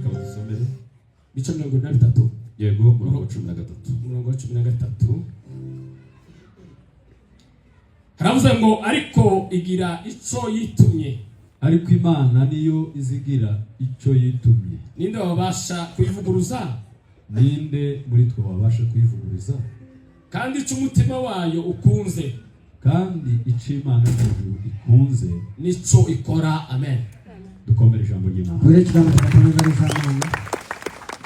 Reka dusomere. Ibice 43. Yego, umurongo wa 13. Umurongo wa 13 haravuze ngo: "Ariko igira ico yitumye." Ariko Imana niyo izigira icyo yitumye. Ninde wabasha kuyivuguruza? Ninde muri twe wabasha kuyivuguruza? Kandi ico umutima wayo ukunze, kandi icyo Imana mu ijuru ikunze, nico ikora. Amen. Dukomere ijambo ry'Imana. Tuwere ekigambo kya Katonda, engalo z'amaanyi.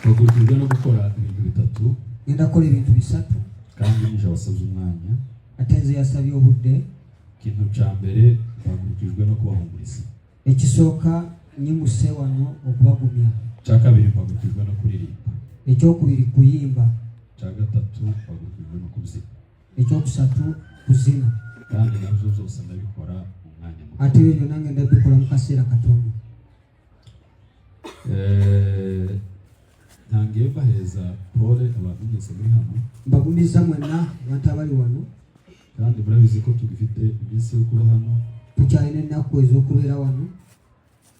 Bagurukirwa no gukora ibintu bitatu. Ngenda kukola ebintu bisatu. Kandi nije wasabye umwanya. Ate nze yasabye obudde. Ikintu cya mbere, mpagurukijwe no kubahumuriza. Ekisooka, nyimuse wano okubagumya. Icya kabiri, mpagurukijwe no kuririmba. Ekyokubiri, kuyimba. Icya gatatu, mpagurukijwe no kubyina. Ekyokusatu, kuzina. Kandi nabyo byose ndabikora mu mwanya muto. Ate ebyo byonna ngenda bikola mu kaseera katono. Ntangiye mbaheza pole abantu mwese muri hano. Mbagumiza mwenna abantu abali wano. Kandi murabizi ko tugifite iminsi yo kuba hano. Tukyalina ennaku ez'okubeera wano.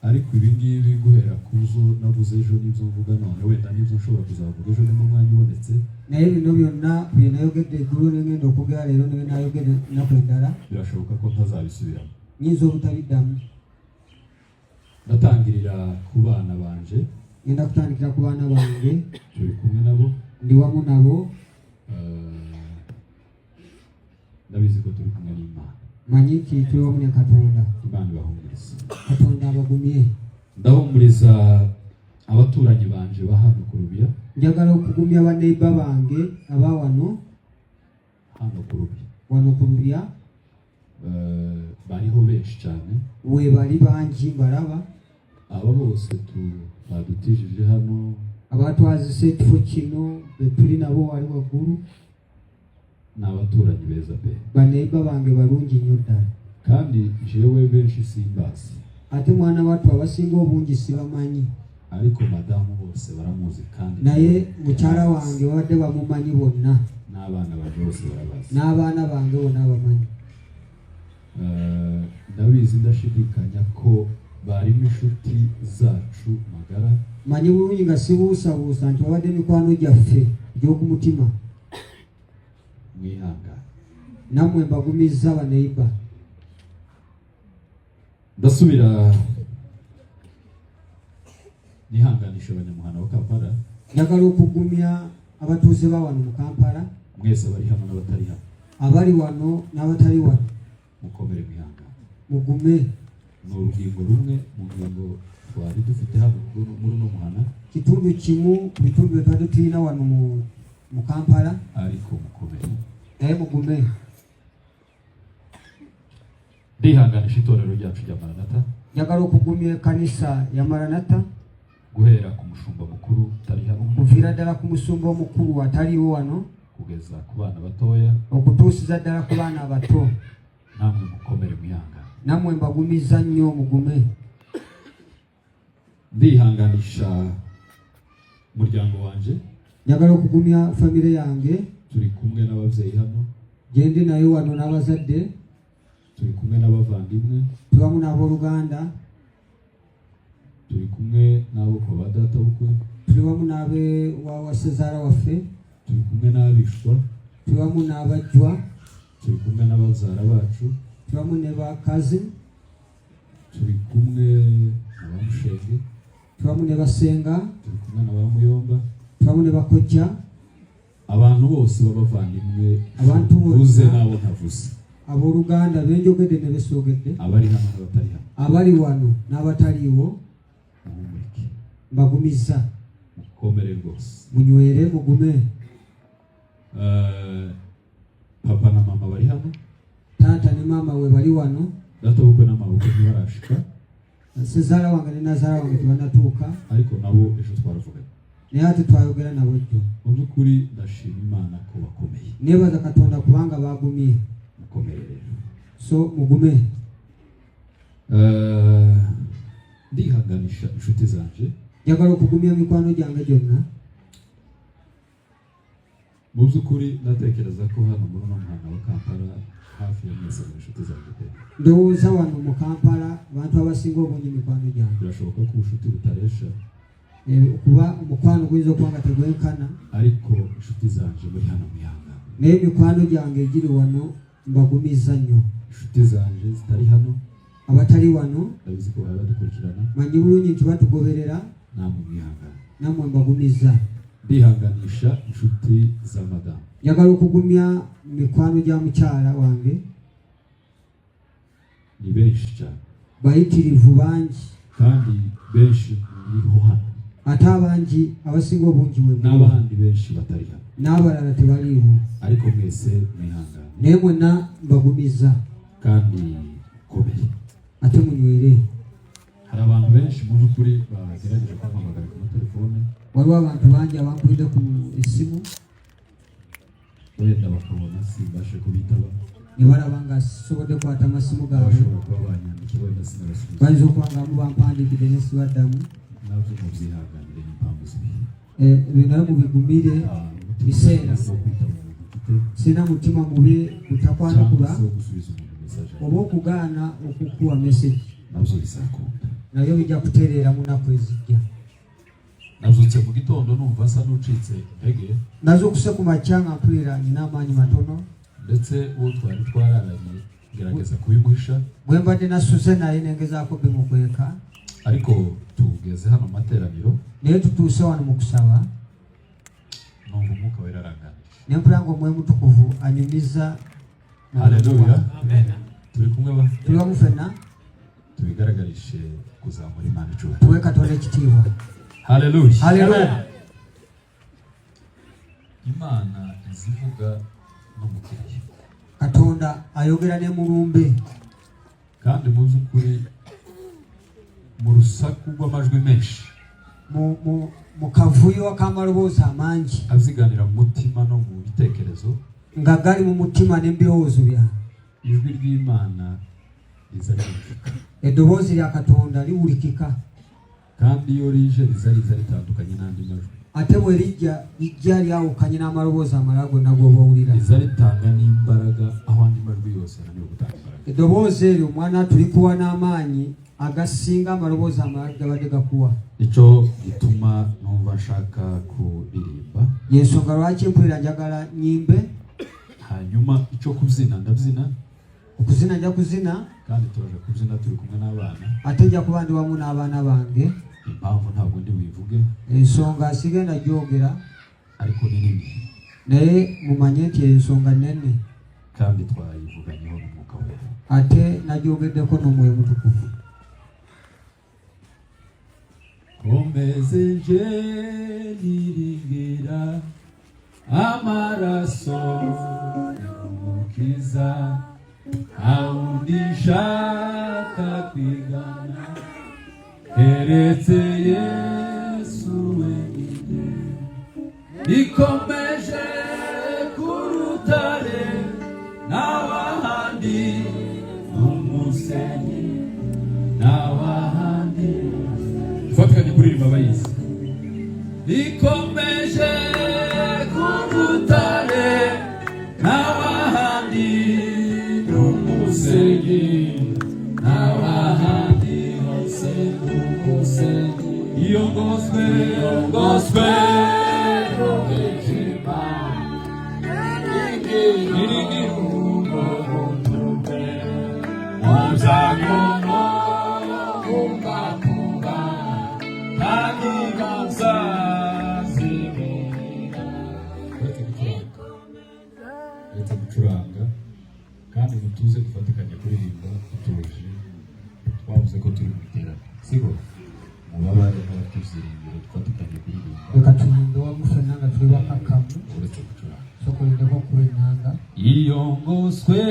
Ariko ibi ngibi, guhera ku zo navuze ejo n'ibyo mvuga none, wenda n'ibyo nshobora kuzavuga ejo ni umwanya ubonetse, Naye bino byonna bye nayogedde eggulo nengenda okwogera leero ne bye nayogedde ennaku endala, birashoboka ko ntazabisubiramo. Nyinza obutabiddamu. Ndatangirira ku bana banje. Ngenda kutandikira ku baana bange. Turi kumwe nabo. Ndi wamu nabo. Ndabizi ko turi kumwe n'Imana. Manyi nti tuli wamu ne Katonda. Imana ibahumuriza. Katonda abagumye. Ndahumuriza abaturanyi banje ba hano ku Rubiya. Njagala okugumya baneiba bange aba wano. Hano ku Rubiya. Wano ku Lubya. Bariho benshi cyane. We bali bangi, mbalaba. Aba bose badutijije hano, Abatwazisa ekifo kino be tuli nabo wali waggulu, ni abaturanyi beza pe. Baneiba bange balungi nnyo ddala. Kandi jewe benshi simbazi. Ate mwana wattu abasinga obungi sibamanyi. Ariko madamu bose baramuzi kandi Naye mukyala wange babadde bamumanyi bonna. N'abana banje bose barabazi. N'abaana bange bonna bamanyi. Ndabizi ndashidikanya ko barimo inshuti zacu magara. Manyi bulungi nga sibuusabuusa nti babadde mikwano gyaffe egy'oku mutima. Mwihangane. Nammwe mbagumizza, baneiba. Ndasubira nihanganisha abanyamuhana wa Kampala. Njagala okugumya abatuuze ba wano mu Kampala. Mwese abari hano n'abatari hano. Abali wano n'abatali wano. Mukomere, mwihangane. Mugume. Ni urugingo rumwe mu ngingo twari dufite hano muri uno muhana. Kitundu kimu ku bitundu bye twali tulina wano mu Kampala. Ariko mukomere. Naye mugume. Ndihanganisha itorero ryacu rya Maranata. Njagala okugumya ekkanisa ya Maranata. Guhera ku mushumba mukuru utari hano, Kuviira ddala ku musumba omukulu ataliiwo wano, kugeza ku bana batoya. Okutuusiza ddala ku baana abato. Namwe mukomere, mwihangane. Nammwe mbagumiza nnyo, mugume. Ndihanganisha umuryango wanje. Njagala okugumya famire yange. Turi kumwe n'ababyeyi hano. Gye ndi nayo wano n'abazadde. Turi kumwe n'abavandimwe. Tuli wamu n'abooluganda. Turi kumwe n'abo kwa ba data bukwe. Tuli wamu n'abe wa ssezaala waffe. Turi kumwe n'abishwa. Tuli wamu n'abajjwa. Turi kumwe n'ababyara bacu. Tuli wamu ne bakazi. Turi kumwe na ba mushenge. Tuli wamu ne basenga. Turi kumwe na ba muyomba. Tuli wamu ne bakojja. Abantu bose b'abavandimwe Abantu bonna. mvuze n'abo ntavuze. Abooluganda benjogedde ne besoogedde. Abari hano n'abatari hano. Abali wano n'abataliiwo. Muhumurike. Mbagumiza. Mukomere rwose. Munywere, mugume. Papa na mama bari hano. Taata ne maama we bali wano. Data bukwe n'amabukwe ntibarashika. Sezaala wange ne nazaala wange tebanatuuka. Ariko nabo ejo twaravuganye. Naye ate twayogera nabo jjo. Mu by'ukuri ndashima Imana ko bakomeye. Neebaza Katonda kubanga bagumye. Mukomere rero. So mugume. Ndihanganisha inshuti zanje. Njagala okugumya mikwano gyange gyonna. Mu by'ukuri ndatekereza ko hano muri uno muhanda wa Kampala hafi ya mwese muri inshuti zanjye pe. Ndowooza wano mu Kampala abantu abasinga obungi mikwano gyange. Birashoboka ko ubucuti butaresha. Kuba omukwano guyinza okuba nga tegwenkana. Ariko inshuti zanje muri hano mwihangane. Naye mikwano gyange egiri wano mbagumiza nnyo. Inshuti zanje zitari hano, abatali wano, ndabizi ko baba badukurikirana. Manyi bulungi nti batugoberera. Namwe mwihangane. Nammwe mbagumiza. Ndihanganisha inshuti za madamu. Njagala okugumya mikwano gya mukyala wange. Ni benshi cyane. Bayitirivu bangi. Kandi benshi muriho hano. Ate abangi, abasinga obungi we muli. N'abandi benshi batari hano. N'abalala tebaliiwo. Ariko mwese mwihangane. Naye mwenna mbagumiza. Kandi mukomere. Ate munywere. Hari abantu benshi mu by'ukuri bagerageje kumpamagara ku matelefone. Waliwo abantu bangi abankubidde ku essimu. Wenda bakabona simbashe kubitaba. Ne balaba nga sisobodde kukwata masimu gaabwe. Bashobora kuba banyandikiye wenda sinabasubiza. Bayinza okuba nga mu bampandiikidde ne sibaddamu. Nabyo mubyihanganire, n'impamvu z'ibihe. Ebyo nayo mubigumire. Nta mutima Biseera. wo kwitaba umuntu mfite Sirina mutima mubi cyangwa gutakwanukula se wo gusubiza umuntu message. oba okugaana okukuwa message. Nabyo bizakunda. Nabyo bijja kutereera mu nnaku ezijja. Nabyutse mu gitondo numva asa n'ucitse intege. Nazuukuse ku makya nga mpulira nina amaanyi matono. Ndetse uwo twari twararanye ngerageza kubimuhisha. Bwe mbadde nasuze naye nengezaako bimukweka. Ariko tugeze hano mu materaniro, naye tutuuse wano mu kusaba, numva Umwuka Wera aranganije. Ne mpulira nga Omwoyo Mutukuvu anyumiza. Haleluya, turi kumwe ba? Tuli wamu ffenna. Tubigaragarishe kuzamura Imana icyubahiro. Tuwe Katonda ekitiibwa. Haleluya. Haleluya. Imana izivuga no mu kiriyo. Katonda ayogera ne mulumbe. Kandi mu by'ukuri mu rusaku rw'amajwi menshi, mu kavuyo ak'amaloboozi amangi, abyiganira mu mutima no mu bitekerezo, nga gali mu mutima n'ebirowoozo byange, ijwi ry'Imana riza ryumvikana. Eddoboozi lya Katonda liwulikika. Kandi iyo rije riza riza ritandukanye n'andi majwi. Ate bwe lijja lijja lyawukanye n'amaloboozi amalala gonna g'oba owulira. Riza ritanga n'imbaraga aho andi majwi yose ananiwe gutanga imbaraga. Eddoboozi eryo mwana tulikuwa n'amaanyi agasinga amaloboozi amalala gabadde gakuwa. Nicyo gituma numva nshaka kuririmba. Yensonga lwaki mpulira njagala nyimbe. Hanyuma icyo kubyina ndabyina. Okuzina nja kuzina. Kandi turaje kubyina turi kumwe n'abana. Ate nja kuba ndi wamu n'abaana bange. Impamvu ntabwo ndi buyivuge. Ensonga sigenda gyogera. Ariko ni nini. Naye mumanye nti ensonga nene. Kandi twayivuganyeho n'Umwuka Wera. Ate nagyogeddeko n'Omwoyo Mutukuvu. Komeze nje niringira amaraso y'Umukiza, ntawundi nshaka kwigana keretse Yesu wenyine. Ikomeje ku rutare n'abahandi n'umusenyi n'abahandi. Dufatikanye kuririmba abayizi. Ikomeje ku rutare n'abahandi n'umusenyi n'abahandi hose n'umusenyi. Iyo ngoswe, iyo ngoswe n'umwijima. Niringira ubwo buntu bwe mu byago no mu makuba, ntagira nzazimira. Uretse gucuranga, uretse gucuranga, kandi mutuze dufatikanye kuririmba dutuje. Twavuze ko turi mu iterambere, siko? Mubabare n'abafite ibyiringiro, dufatikanye kuririmba. Leka tuyimbe wamu ffenna nga tuli bakakkamu. Uretse gucuranga. Sokolindeko okuba ennanga. Iyo ngoswe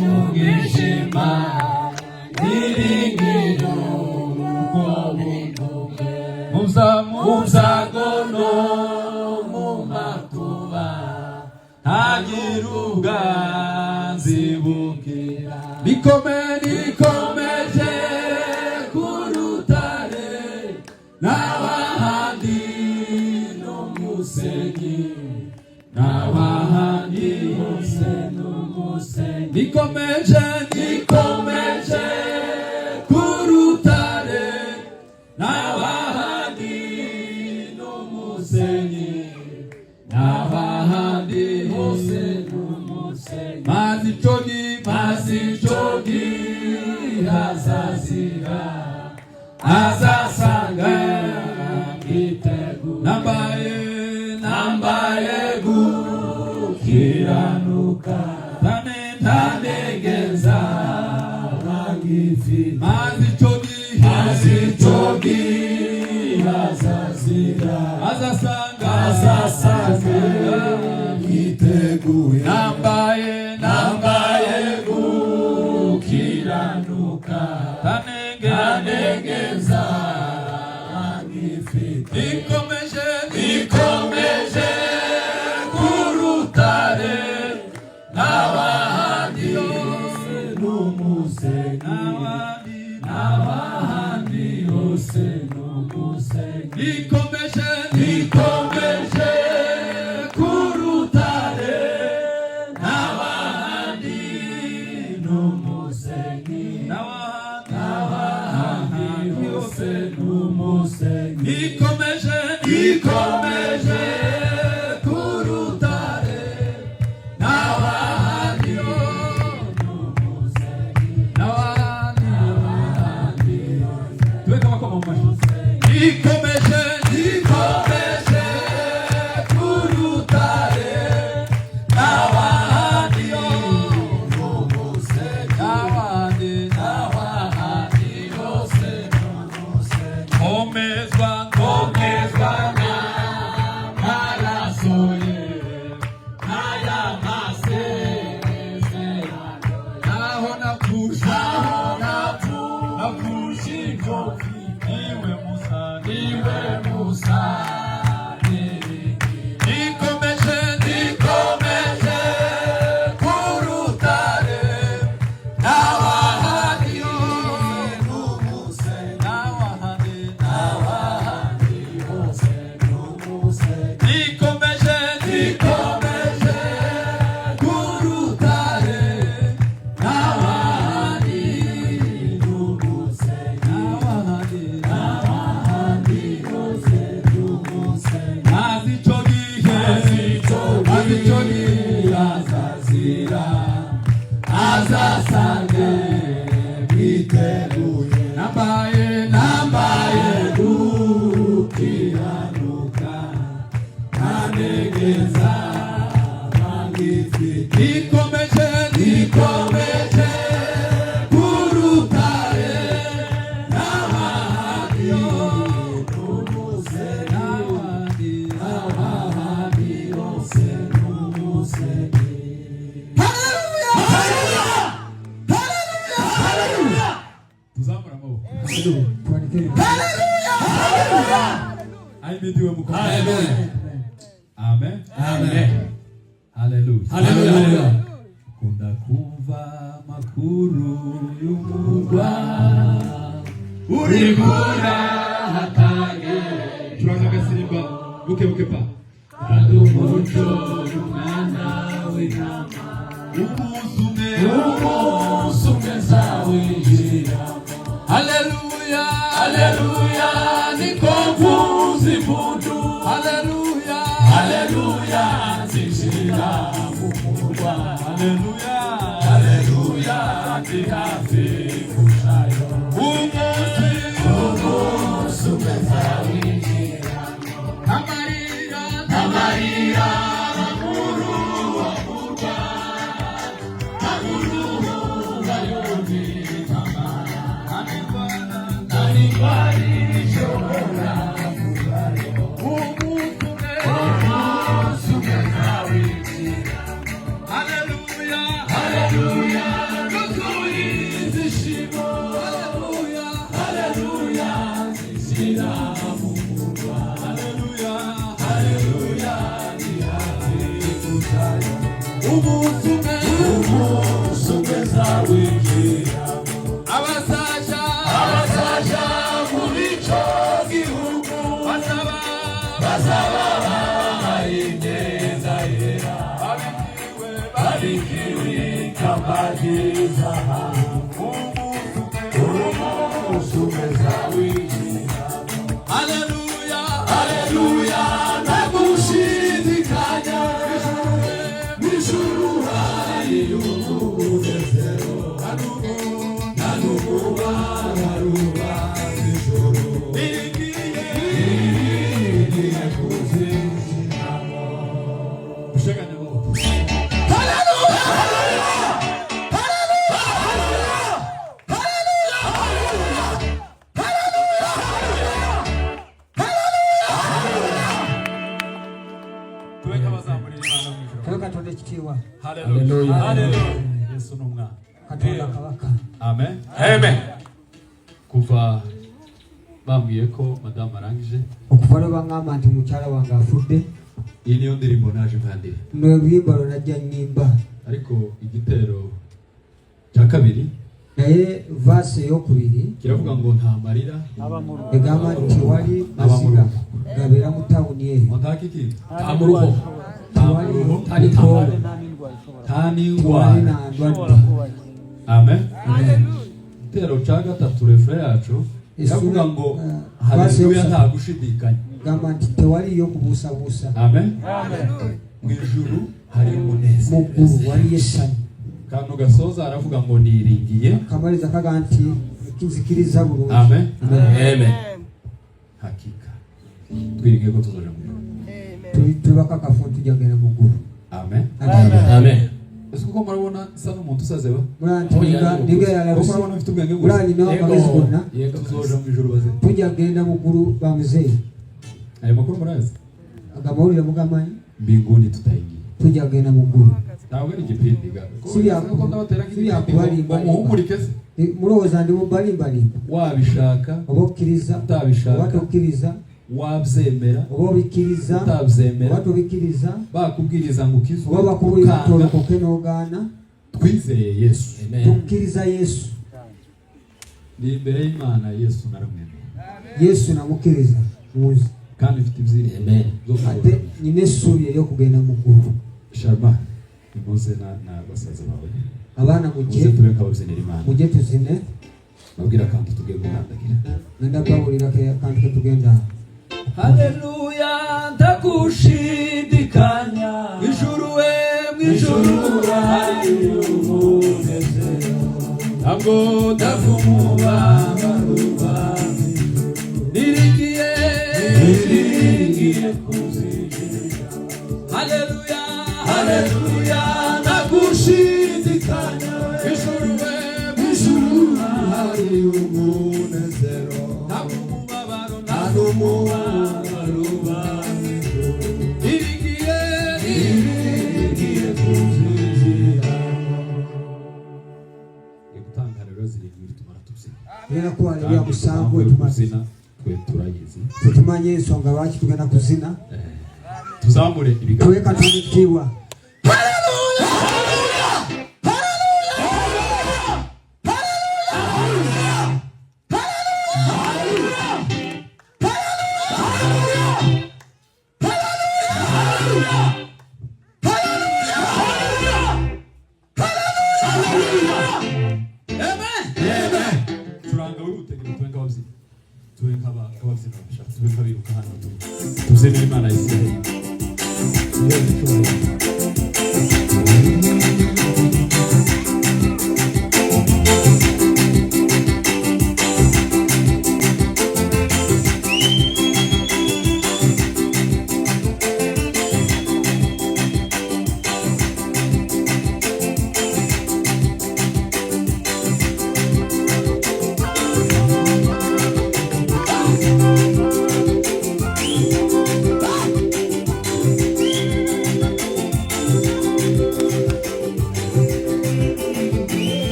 mu mwijima, niringira ubwo buntu bwe mu byago no mu makuba, ntagira ubwanzibukira. Nikomeje ku rutare, n'abahandi n'umusenyi, n'abahandi hose n'umusenyi. Nikomeje ku rutare, n'abahandi n'umusenyi, n'abahandi hose n'umusenyi. Maze ico gihe azazira, azasanga mwiteguye, nambaye gukiranuka, ntanegeza bagifite. Maze ico gihe azazira, azasanga mwiteguye, nambaye gukiranuka, ntanegeza bagifite. Nikomeje ku rutare, n'abahandi n'umusenyi, n'abahandi hose n'umusenyi. Nikomeje ku rutare, n'abahandi n'umusenyi, n'abahandi hose n'umusenyi. Nikomeje ku rutare, n'abahandi n'umusenyi, n'abahandi. Tuweke amakoma mu mashyi. Nikomeje ku rutare, n'abahandi n'umusenyi, n'abahandi hose n'umusenyi. Komezwa n'amaraso ye n'aya masezerano. Naho napfusha, napfusha ibyo mfite, niwe musa, niwe musa. Nikomeje ku rutare, n'abahandi n'umusenyi, n'abahandi hose n'umusenyi. Nikomeje ku rutare, n'abahandi n'umusenyi, n'abahandi hose n'umusenyi. Maze ico gihe, maze ico gihe azazira, azasange mwiteguye, nambaye gukiranuka, ntanegeza bangifite. Nikomeje ku rutare, n'abahandi n'umusenyi, n'abahandi hose n'umusenyi. Haleluya! Haleluya! Tuzamura amaboko. Tuwanike emikono. Ahimidiwe Mukama. Amen. Amen. Amen. Haleluya. Haleluya. Kunda kumva amakuru y'umurwa uri kurahatanye. Turanga agasirimba buke buke pa. Kandi umuco umwana w'intama, umunsi umwe, umunsi umwe nzawinjiramo. Haleluya, haleluya, niko mvuza impundu. Haleluya, haleluya. Nzawinjira mu murwa. Haleluya, haleluya, ndi hafi kujayo. Umunsi umwe nzawinjira. Amarira, amarira, muri uwo murwa. Nta yumvikana, nta n'indwara ishobora kuvayo. Umunsi umwe nzawinjira. Haleluya, haleluya, nuzuye ibyishimo. Haleluya, haleluya, nzinjira mu murwa. Haleluya, haleluya, ndi hafi kujayo. Umunsi umwe nzawinjira. Abazaja muri ico gihugu bazaba bambaye imyenda yera, babikiwe ikamba ry'izahabu. Umunsi umwe nzawinjira. Haleluya, haleluya, ntagushidikanya, mw'ijuru hari umunezero, nta n'umubabaro uba mw'ijuru. Niringiye kuzinjiramo. Dushegane amaboko. Haleluya! Haleluya! Haleluya! Haleluya! Haleluya! Tube nk'abazamurira Imana mu ijuru. Tuwe Katonda ekitiibwa. Haleluya, haleluya! Yesu ni umwana. Katonda kabaka. Amen. Amen. Kuva bambwiye ko madamu arangije, Okuva lwe baŋŋamba nti mukyala wange afudde, iyi niyo ndirimbo naje nkandira. N'oluyimba lwe najja nnyimba. Ariko igitero cya kabiri Naye verse eyokubiri kiravuga ngo nta marira egamba nti tewali aba mu maziga rugo. Gabeera mu tawuni eyo. Ngo nta kiki? Nta muruho. Nta muruho. Nta n'intambara. Nta Tewali n'indwara. na ndwadde. Amen. Igitero cya gatatu, refrain yacu iravuga ngo haleluya, nta gushidikanya. Gamba nti tewaliyo kubuusabuusa. Amen. Mu ijuru hari Mu umunezero. ggulu waliyo essanyu. Kantu gasoza aravuga ngo niringiye. Kamaliriza kaga nti nzikiriza bulungi. Amen. Amen. Hakika twiringiye ko tuzoja mu ijuru. Tuli bakakafu nti tujja kugenda mu ggulu. Amen. Amen. Amen. Ese kuko murabona nsa n'umuntu usaze ba? Mulaba nti Oya, ninga Kuko yalabise. murabona mfite ubwenge bwose. Mulaba ninawo amagezi gonna. Yego. Tuzoja mu ijuru baze. Tujja kugenda mu ggulu bamuzeeyi. Ayo makuru murayazi? Agamawulire mugamanyi? Mbinguni tutaingia. Tujja kugenda mu ggulu. Ntabwo ari igipindi ga. Si bya- Kuko ndabatera si bya nk'igipindi ngo kubalimba. muhumurike se. Mulowooza ndi mubalimbalimba? Wabishaka, Oba okkiriza oba utabishaka, tokkiriza, wabyemera, oba obikkiriza utabyemera, oba tobikkiriza, bakubwiriza ngo ukizwe oba bakubuulira ukanga, tolokoke n'ogaana, twizeye Yesu. Amen. Tukkiriza Yesu. Ni imbere y'Imana, Yesu naramwemeye. Yesu namukkiriza muzi. Kandi mfite ibyiringiro Amen. byo Ate kuzoja. nina essuubi ery'okugenda mu ggulu. Sharma, nimuze na basaza bawe. Abaana mujje. Muze tube nk'ababyinira Imana. Mujje tuzine. Babwira akantu tugiye gukandagira. Ngenda bawulira akantu ketugenda. Haleluya, ndagushidikanya, ijuru we, mwijuru hari umunezero, ntabwo ndavumubabaro, niringiye kuzinjira. Haleluya, haleluya, ndagushidikanya, ijuru we, mwijuru hari umunezero, ntabwo umubabaro, nta n'umubabaro uba mw'ijuru. Niringiye kuzinjira. Ngiye gutanga rero zirindwi tumara tubyina. Tugenda kuwala ebya Kandi musanvu. impamvu yo Etumala kuzina twe turayizi. tetumanye ensonga lwaki tugenda kuzina. Tuzamure ibiganza. Tuwe Katonda ekitiibwa. Haleluya! Curanga wihute, ngo tube nk'ababyinnyi, tube nk'ababyina babishaka, tube nk'abiruka hano, tubyinire Imana ya Isiraheli. Yewe icyubahiro.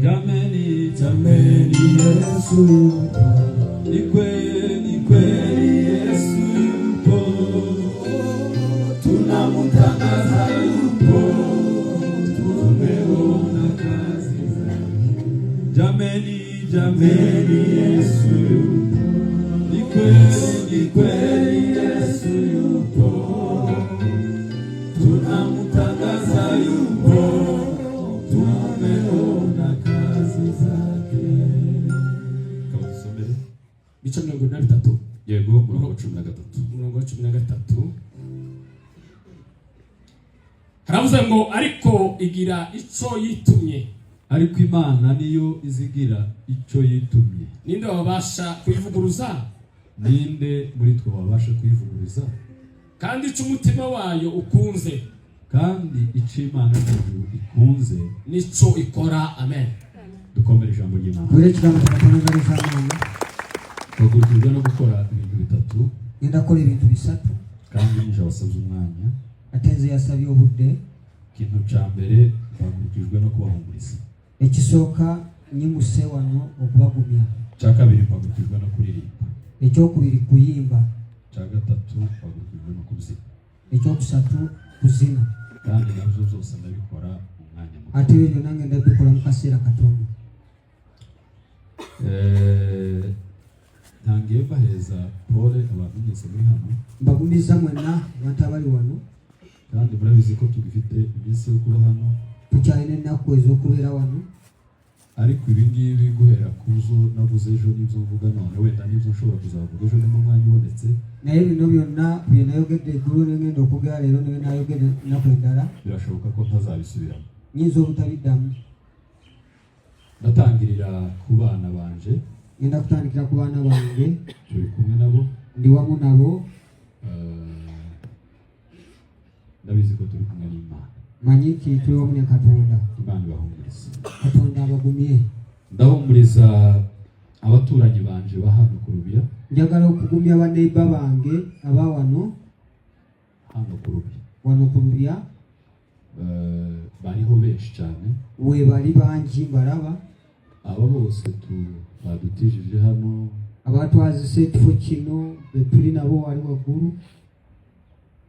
Jameni, jameni, Yesu yupo. Ni kweli, kweli Yesu yupo. Tunamtangaza yupo. Tumeona kazi zake. Jameni, jameni, Yesu yupo. Ni kweli, kweli Yesu yupo. Tunamtangaza yupo. Tumeona kazi zake. Kamusomere. Ibice 43. Yego, umurongo wa 13. Umurongo wa 13 haravuze ngo: "Ariko igira ico yitumye." Ariko Imana niyo izigira icyo yitumye. Ninde wabasha kuyivuguruza? Ninde muri twe wabasha kuyivuguruza? Kandi ico umutima wayo ukunze, Kandi icyo Imana y'ijuru ikunze, nico ikora. Amen. Dukomere ijambo ry'Imana. Tuwere ekigambo kya Katonda ngalo. Bagurukirwa no gukora ibintu bitatu. Ngenda kukola ebintu bisatu. Kandi nije wasabye umwanya. Ate nze yasabye obudde. Ikintu cya mbere, mpagurukijwe no kubahumuriza. Ekisooka, nyimuse wano okubagumya. Icya kabiri, mpagurukijwe no kuririmba. Ekyokubiri, kuyimba. Icya gatatu, mpagurukijwe no kubyina. Ekyokusatu, kuzina. Kandi nabyo byose ndabikora mu mwanya muto. Ate ebyo byonna ngenda bikola mu kaseera katono. Ntangiye mbaheza pole abantu mwese muri hano. Mbagumiza mwenna abantu abali wano. Kandi murabizi ko tugifite iminsi yo kuba hano. Tukyalina ennaku ez'okubeera wano. Ariko ibi ngibi, guhera ku zo navuze ejo n'ibyo mvuga none, wenda n'ibyo nshobora kuzavuga ejo nimba umwanya ubonetse, Naye bino byonna bye nayogedde eggulo nengenda okwogera leero ne bye nayogedde ennaku endala, birashoboka ko ntazabisubiramo. Nyinza obutabiddamu. Ndatangirira ku bana banje. Ngenda kutandikira ku baana bange. Turi kumwe nabo. Ndi wamu nabo. Ndabizi ko turi kumwe n'Imana. Manyi nti tuli wamu ne Katonda. Imana ibahumurize. Katonda abagumye. Ndahumuriza abaturanyi banje ba hano ku Rubiya. Njagala okugumya baneiba bange aba wano. Hano ku Rubiya. Wano ku Lubya. Bariho benshi cyane. We bali bangi, mbalaba. Aba bose badutijije hano, Abatwazisa ekifo kino be tuli nabo wali waggulu,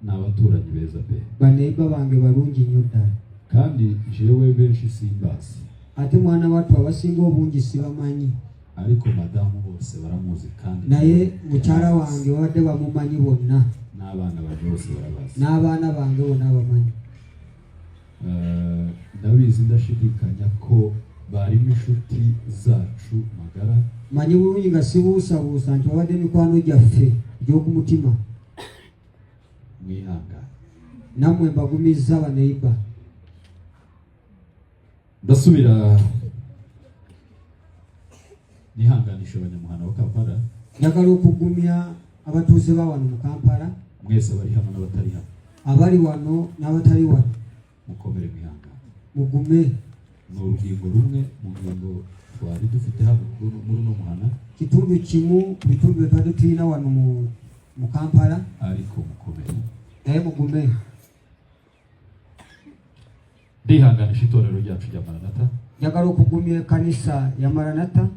ni abaturanyi beza pe. Baneiba bange balungi nnyo ddala. Kandi jewe benshi simbazi. Ate mwana wattu abasinga obungi sibamanyi. Ariko madamu bose baramuzi kandi Naye mukyala wange babadde bamumanyi bonna. N'abana banje bose barabazi. N'abaana bange bonna bamanyi. Ndabizi ndashidikanya ko barimo inshuti zacu magara. Manyi bulungi nga sibuusabuusa nti babadde mikwano gyaffe egy'oku mutima. Mwihangane. Nammwe mbagumizza, baneiba. Ndasubira nihanganisha abanyamuhana wa Kampala. Njagala okugumya abatuuze ba wano mu Kampala. Mwese abari hano n'abatari hano. Abali wano n'abatali wano. Mukomere, mwihangane. Mugume. Ni urugingo rumwe mu ngingo twari dufite hano muri uno muhana. Kitundu kimu ku bitundu bye twali tulina wano mu Kampala. Ariko mukomere. Naye mugume. Ndihanganisha itorero ryacu rya Maranata. Njagala okugumya ekkanisa ya Maranata.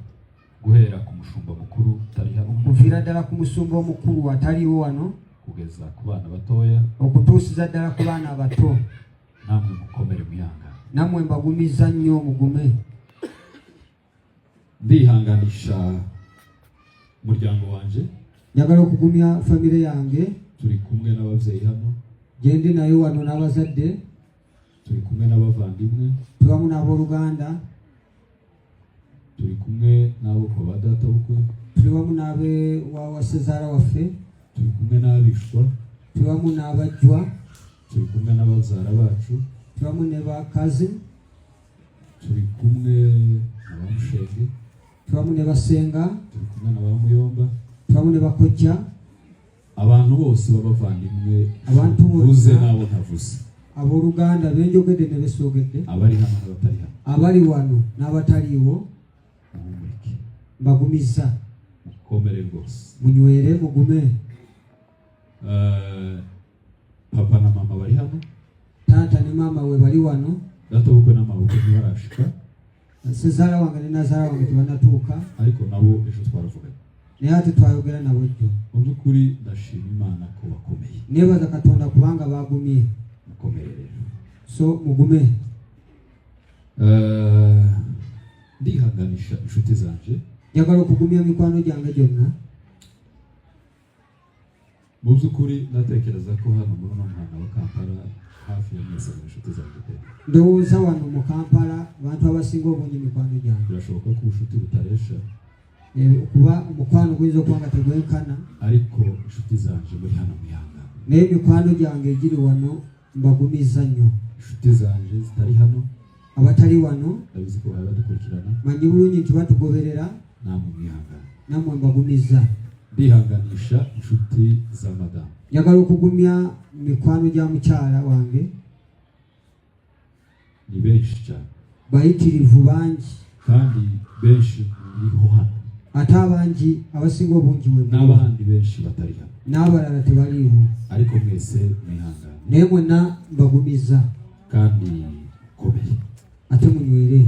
Guhera ku mushumba mukuru utari hano, Kuviira ddala ku musumba omukulu ataliiwo wano, kugeza ku bana batoya. Okutuusiza ddala ku baana abato. Namwe mukomere, mwihangane. Nammwe mbagumiza nnyo, mugume. Ndihanganisha umuryango wanje. Njagala okugumya famire yange. Turi kumwe n'ababyeyi hano. Gye ndi nayo wano n'abazadde. Turi kumwe n'abavandimwe. Tubamu n'abooluganda. Turi kumwe n'abo kwa ba data bukwe. Tuli wamu n'abe wa sezaala waffe. Turi kumwe n'abishwa. Tuli wamu n'abajjwa. Turi kumwe n'ababyara bacu. Tuli wamu ne ba cousin. Turi kumwe na ba mushenge. Tuli wamu ne basenga. Turi kumwe na ba muyomba. Tuli wamu ne bakojja. Abantu bose b'abavandimwe Abantu bonna. mvuze n'abo ntavuze. Abooluganda benjogedde ne besoogedde. Abari hano n'abatari hano. Abali wano n'abataliiwo. Muhumurike. Mbagumiza. Mukomere rwose. Munywere, mugume. Papa na mama bari hano. Taata ne maama we bali wano. Data bukwe n'amabukwe ntibarashika. Sezaala wange ne nazaala wange tebanatuuka. Ariko nabo ejo twaravuganye. Naye ate twayogera nabo jjo. Mu by'ukuri ndashima Imana ko bakomeye. Neebaza Katonda kubanga bagumye. Mukomere rero. So mugume. Ndihanganisha inshuti zanje. Njagala okugumya mikwano gyange gyonna. Mu by'ukuri ndatekereza ko hano muri uno muhanda wa Kampala hafi ya mwese muri inshuti zanjye pe. Ndowooza wano mu Kampala abantu abasinga obungi mikwano gyange. Birashoboka ko ubucuti butaresha. Kuba omukwano guyinza okuba nga tegwenkana. Ariko inshuti zanje muri hano mwihangane. Naye mikwano gyange egiri wano mbagumiza nnyo. Inshuti zanje zitari hano, abatali wano, ndabizi ko baba badukurikirana. Manyi bulungi nti batugoberera. Namwe mwihangane. Nammwe mbagumiza. Ndihanganisha inshuti za madamu. Njagala okugumya mikwano gya mukyala wange. Ni benshi cyane. Bayitirivu bangi. Kandi benshi muriho hano. Ate abangi, abasinga obungi we muli. N'abandi benshi batari hano. N'abalala tebaliiwo. Ariko mwese mwihangane. Naye mwenna mbagumiza. Kandi mukomere. Ate munywere.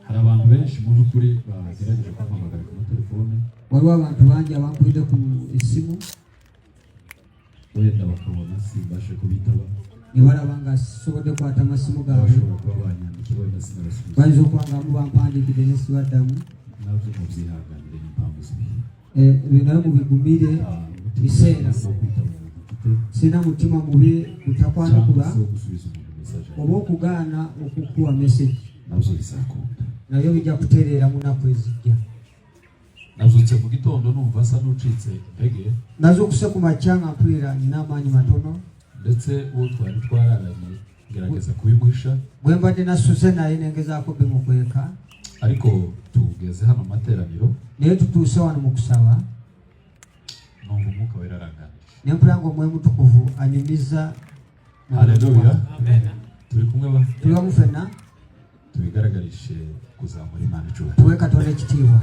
Hari abantu benshi mu by'ukuri bagerageje kumpamagara ku matelefone. Waliwo abantu bangi abankubidde ku essimu. Wenda bakabona simbashe kubitaba. Ne balaba nga sisobodde kukwata masimu gaabwe. Bashobora kuba banyandikiye wenda sinabasubiza. Bayinza okuba nga mu bampandiikidde ne sibaddamu. Nabyo mubyihanganire, ni impamvu z'ibihe. Ebyo nayo mubigumire. Nta mutima Biseera. wo kwitaba umuntu mfite, Sirina mutima mubi cyangwa gutakwanukula se wo gusubiza umuntu message. oba okugaana okukuwa message. Nabyo bizakunda. Nabyo bijja kutereera mu nnaku ezijja. Nabyutse mu gitondo numva asa n'ucitse intege. Nazuukuse ku makya nga mpulira nina amaanyi matono. Ndetse uwo twari twararanye ngerageza kubimuhisha. Bwe mbadde nasuze naye nengezaako bimukweka. Ariko tugeze hano mu materaniro, Naye tutuuse wano mu kusaba, numva Umwuka Wera aranganije. Ne mpulira nga Omwoyo Mutukuvu anyumiza mu Haleluya. bulamu. Turi kumwe ba? Tuli wamu ffenna. Tubigaragarishe kuzamura Imana icyubahiro. Tuwe Katonda ekitiibwa.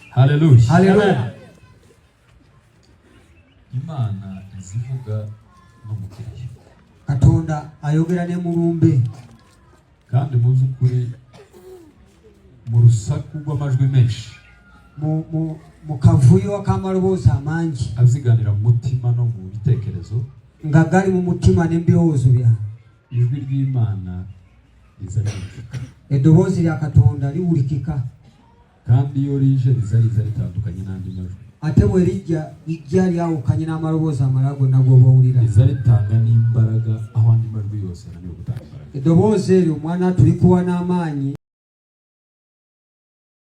Haleluya. Haleluya. Imana izivuga no mu kiriyo. Katonda ayogera ne mulumbe. Kandi mu by'ukuri mu rusaku rw'amajwi menshi, mu kavuyo ak'amaloboozi amangi, abyiganira mu mutima no mu bitekerezo, nga gali mu mutima n'ebirowoozo byange, ijwi ry'Imana riza ryumvikana. Eddoboozi lya Katonda liwulikika. Kandi iyo rije riza riza ritandukanye n'andi majwi. Ate bwe lijja, lijja lyawukanye n'amaloboozi amalala gonna g'oba owulira. Riza ritanga n'imbaraga aho andi majwi yose ananiwe gutanga imbaraga. Eddoboozi eryo, mwana, tulikuwa n'amaanyi.